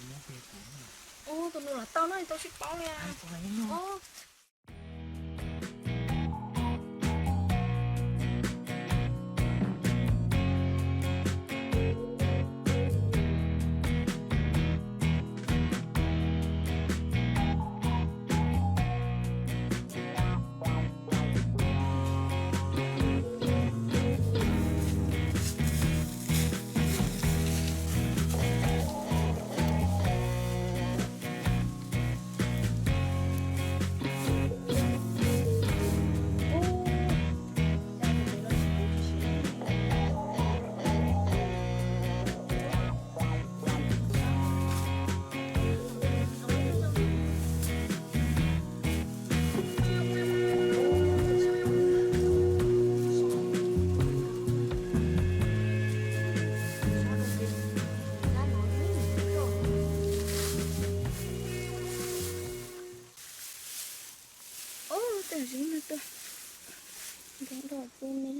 Tus nus los tau no, tau sib paub li. Ub, tej zib no tuaj nrov nrov pub me.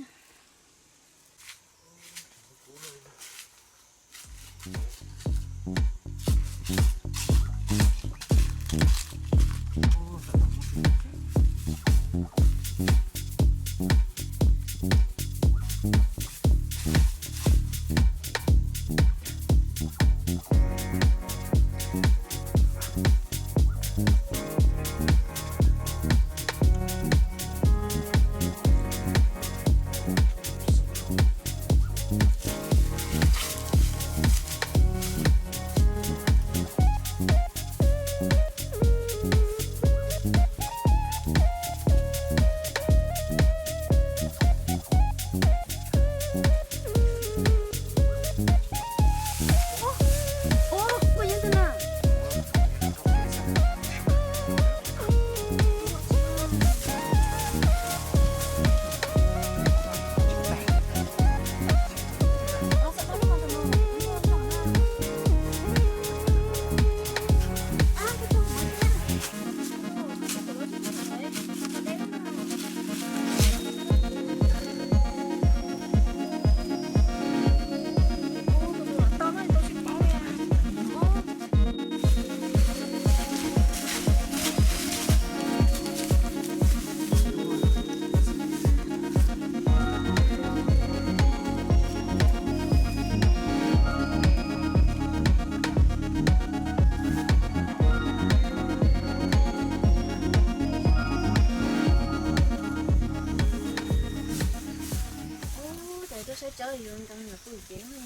Ub, cas tuaj saib tsawb yuav nkees los pw ces no,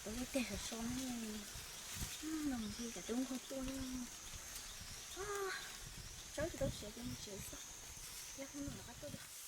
tau ib teg sov so ne. No mas nti cas twb nquag tuaj ne. Tsawb tsis tau siav ces mus tsev xwb, yog hnub no rov qab tuaj.